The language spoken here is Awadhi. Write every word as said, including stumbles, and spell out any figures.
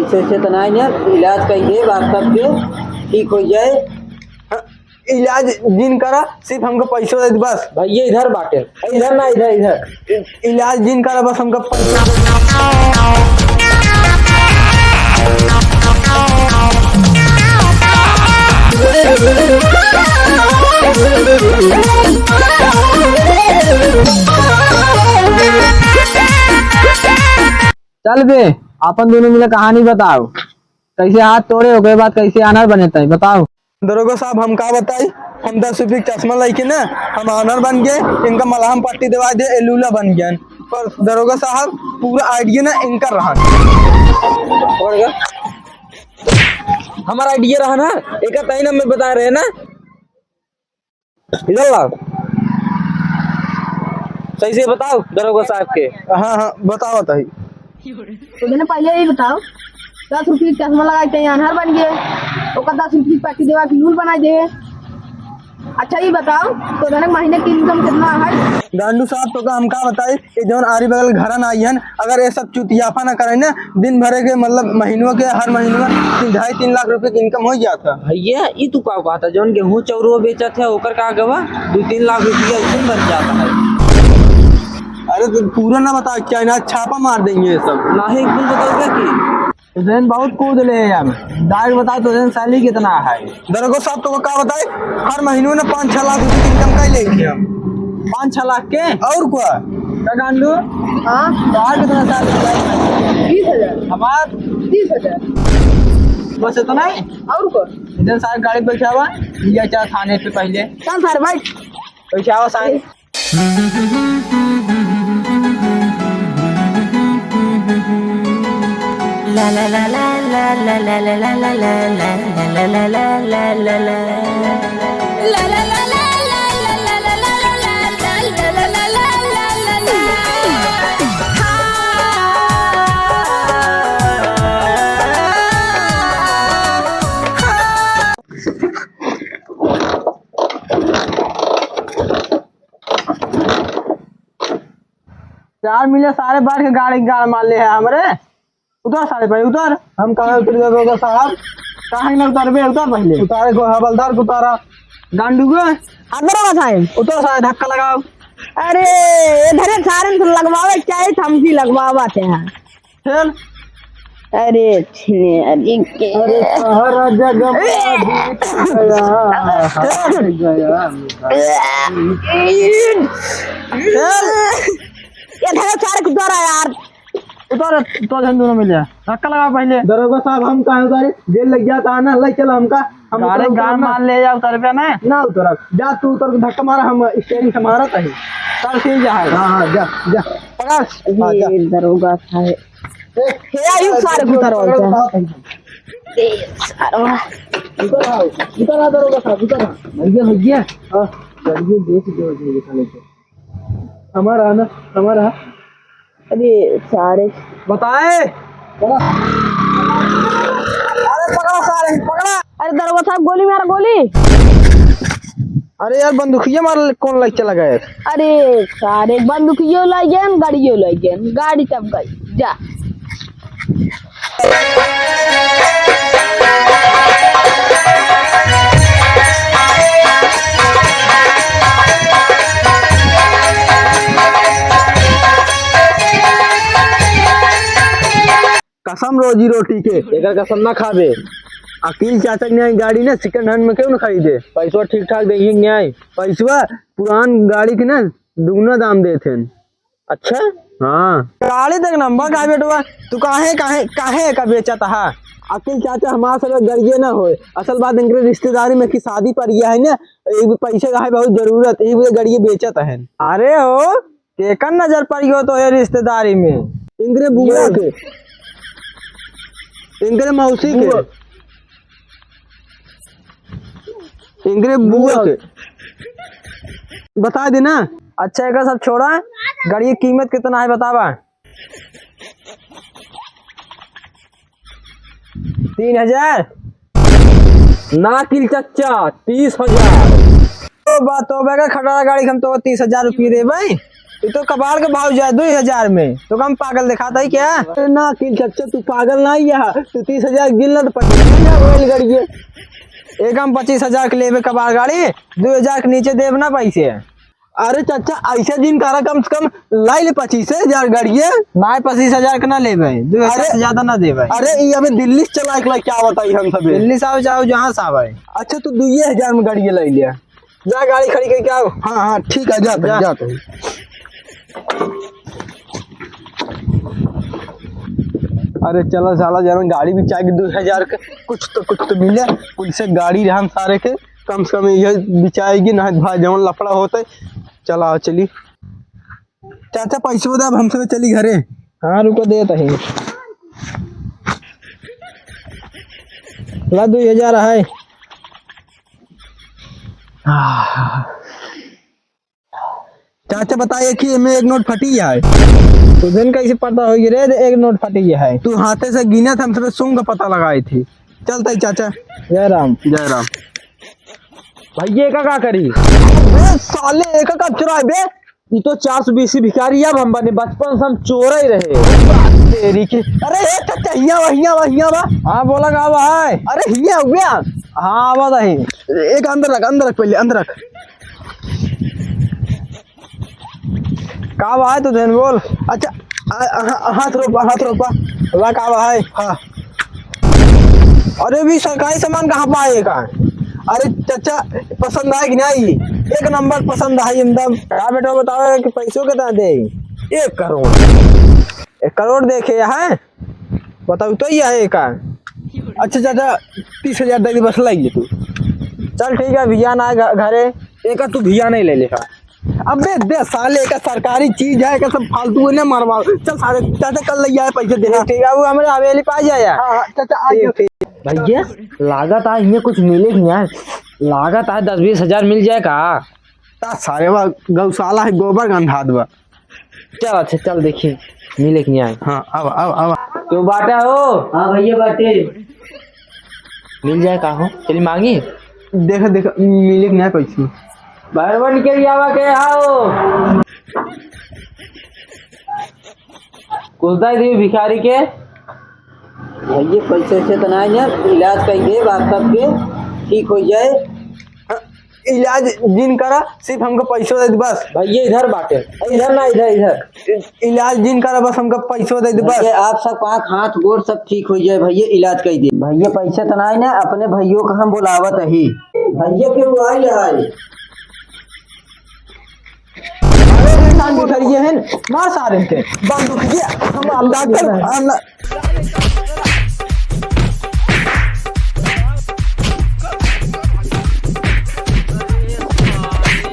ऐसे, ऐसे तो ना है यार, इलाज कइके बात सबके ठीक होइ जाए। हाँ, इलाज जिन करा, सिर्फ हमको पैसो दे दे बस। भैया इधर बाटे, इधर ना, इधर, इधर। इ-, इलाज जिन करा, बस हमको पैसो दे दे। चल बे, आपन दुनो मिला कहानी बताओ, कैसे हाथ तोड़े, ओकरे बाद कैसे आन्हर बने तई, बताओ। दरोगा साहब, हम का बताई, हम दस रुपये के चश्मा लइके ना, हम आन्हर बन गए, इनका मलहम पट्टी देवा दे, ए लूला बन गए। पर दरोगा साहब, पूरा idea ना इनका रहा। और का? हमारा idea रहा ना, एक तई ना मैं बता रहे ना, इधर लाओ। सही से बताओ दरोगा साहब के। हाँ, हाँ, बताओ, बताई। तो मैंने पहले यही बताओ, दस रुपये के चश्मा लगा के आन्हर बन गए, ओकर दस रुपये की पट्टी देवा के लूल बना दे। अच्छा, ये बताओ, तो मैंने महीने की income कितना है? गांडू साहब, तो का हम का बताई, ये जौन आरी बगल घरन आई हन, अगर ये सब चुतियाफा ना करे ना, दिन भरे के मतलब महीनों के, हर महीनवा तीन, ढाई तीन लाख रुपये की income हो जाता। भैया, ई तू का कहता, जौन गेहूं चौरो बेचत है, ओकर का गवा, दो तीन लाख रुपया उसे बन जाता है। अरे, तो पूरा ना बता, क्या ना छापा मार देंगे ये सब। ना है, एक दिन बताओगे कि तो दिन बहुत कूद ले हैं हम। Direct बता, तो दिन salary कितना है? दरोगा साहब, तो का बताए, हर महीने में पाँच छह लाख रुपये की income कर लेंगे हम। पाँच छह लाख के? और क्या? का गांडू? हाँ? तोहार कितना salary है? तीस हजार। हमार? तीस हजार। बस इतना ही? और को? इधर सारे गाड़ी बैठावा, लिया जा थाने पे पहले। चल सारे बैठ। बैठावा सारे। चार मिले सारे बाढ़ के गाड़ी गाड़ मार ले है हमरे। उतर सारे भाई, उतर। हम कहाँ उतर जाबे, उतर साहब। काहे ना उतरबे, उतर पहले। उतारे को हवलदार को उतारा। गांडू को। अंदर आ सारे। उतर सारे, धक्का लगाओ। अरे, इधर सारे से लगवावे चाहे, थमसी लगवावा थे हैं। चल। अरे, छिने, अरे, के। अरे, सारा जग में गया। गया। चल। ये धरे सारे को उतारा यार। उतार, तो हम दोनों मिले। धक्का लगा पहले। दरोगा साहब, हम काहे उतारे? जेल लग जाता है ना, ले चलो हमका। हम अरे, उतर, उतर गान ना। मान ले जा, उतर पे ना। ना उतर, जा तू उतर के धक्का मारा, हम steering संभारत है। चल, ठीक जा। हाँ, हाँ, जा, जा। पकड़। हाँ, जा। ये दरोगा साहब। ए, हे, आयु सारे उतर, उतर, उतर, उतर। उतर। ए, सारवा। उतर आओ, उतर आ दरोगा साहब, उतर आ। भैया, भैया। हाँ। गाड़ियों देख जो, जो, जो, जो। हमारा ना, हमारा। अरे सारे। बताए। अरे पकड़ा सारे, पकड़ा। अरे दरोगा साहब, गोली मारा, गोली। अरे यार, बंदूकिया मार, कौन लाइक चला गया? अरे सारे, बंदूकियो लाइक गए, गाड़ियो लाइक गए, गाड़ी तब गई, जा। कसम रोजी रोटी के, एकर कसम ना खाबे। अकील चाचा के न्याय गाड़ी ना second hand में क्यों ना खरीदे? पैसवा ठीक ठाक देइहे न्याय। पैसवा पुरान गाड़ी के ना दुगुना दाम देत हन। अच्छा? हाँ। गाड़ी देख नंबर का बेटवा, तू काहे, काहे, काहे का बेचत हा? अकील चाचा, हमार सब गड़िए ना होए। असल बात इनके रिश्तेदारी में की शादी पड़ गया है ना, एक भी पैसे का है बहुत जरूरत, एक भी गड़िए बेचत है। अरे हो, केकर नजर पड़ गयो तो ये रिश्तेदारी में? इनके बुआ ये के। इनके मौसी के। बुआ। इनकरे बुआ के। बता दे ना। अच्छा, एकर सब छोड़ा, गाड़ी की कीमत कितना है बतावा? तीन हजार? ना किल चच्चा, तीस हजार। तो बात तो बेगा, खटारा गाड़ी हम तो तीस हजार रुपये देबे। ये तो कबाड़ के भाव जाए दुई हजार में, तो कम पागल दिखाता ही क्या? अरे ना, किल चच्चा, तू पागल ना ही है, तू तीस हजार गिन ला तो पच्चीस हजार होइल गड़िए। एक हम पच्चीस हजार के लेबे कबाड़ गाड़ी, दुई हजार के नीचे देब ना पैसे। अरे चच्चा, ऐसे जिन करा, कम से कम लाई ले पच्चीस हजार गड़िए। ना, पच्चीस हजार के ना लेबे, दुई हजार अरे, से ज्यादा ना देबे। अरे, ये अबे दिल्ली से चला के लाई, क्या बताई हम सबे। दिल्ली से आओ, जाओ, जहाँ से आवे। अच्छा, तू दुइये हजार में गड़िए लाई लिया। जा गाड़ी खड़ी करके आओ। हाँ, हाँ, ठीक है, जात है, जा। जात है। अरे चला साला, जाना गाड़ी बिचाए के दुई हजार के, कुछ तो, कुछ तो मिले, कुल से गाड़ी रहन सारे के, कम से कम ये बिचाएगी ना, भाई जवन लफड़ा होते। चला, चली। चाचा, पैसो दे, अब हमसे चली घरे। हाँ, रुको, देत ही। ला, दुई हजार है। चाचा बताए कि एमे एक नोट फटी है। तुझन कैसे पता होई रे, एक नोट फटी है? तू हाथे से गिना था, हम सब सूंघ का पता लगाए थे। चलता ही चाचा। जय राम। जय राम। भैया का, का करी? अबे साले, एक का चुराए बे। ई तो चार सौ बीस भिखारी अब हम बने, बचपन से हम चोर ही रहे। तेरी के, अरे ए चाचा, हिया बा, हिया बा, हिया बा। हाँ, बोला का बा है? अरे हिया हुआ। हाँ, आवा दही। एक अंदर रख, अंदर रख, पहले अंदर रख। का बा है तू देन बोल। अच्छा, आ, आ, हाथ रोपा, हाथ रोपा। बा का बा है? हाँ। अरे भी सरकारी सामान कहाँ पाए का? अरे चाचा, पसंद आए कि नहीं? एक नंबर पसंद है एकदम। का बेटा बताओ कि पैसों के दे? एक करोड़। एक करोड़ देखे है? बताओ तो ये है का? अच्छा चाचा, तीस हजार दे दे, बस लाई ले तू। चल ठीक है, भैया ना घ-, घरे। एका तू भैया नहीं ले लेगा। अबे दे साले, एका सरकारी चीज है, एका सब फालतू है ना मरवाओ। चल साले, चाचा कल ले आए पैसे दे। ठीक है, वो हमारे हवेली पा जाए यार। हाँ, हाँ, चाचा आ ठीक, जाओ। ठीक। भैया, लागत है इन्हें कुछ मिले कि नहीं? लागत है दस बीस हजार मिल जाए का? ता सारे बा गौशाला है, गोबर गंधात बा। चल, अच्छा, चल देखी, मिले कि नहीं आए। हाँ, आवा, आवा, आवा। क्यों बाटा हो? हाँ भैया, बाटे। मिल जाए का हो? चली मांगी। देखा, देखा, मिले कि नहीं आए पैसे। बाहर निकल आवा के आओ। कुछ दे दी भिखारी के। भैया, पैसे वैसे तो ना है, इलाज कर दे, बात सबके ठीक हो जाए। इलाज जिन करा, सिर्फ हमको पैसो दे दे बस। भैया, इधर बाटे, इधर ना, इधर, इधर। इ-, इलाज जिन करा, बस हमको पैसो दे दे बस। भैया, आप सब आँख, हाथ, गोड़ सब ठीक हो जाए भैया, इलाज कर दे। भैया, पैसे तो ना है ना, अपने भैयों को हम बुलावत ही। भैया, फिर वो आई है। अरे, इंसान भी खड़ी है, मार सारे के। बंदूक दिया, हम डॉक्टर, हम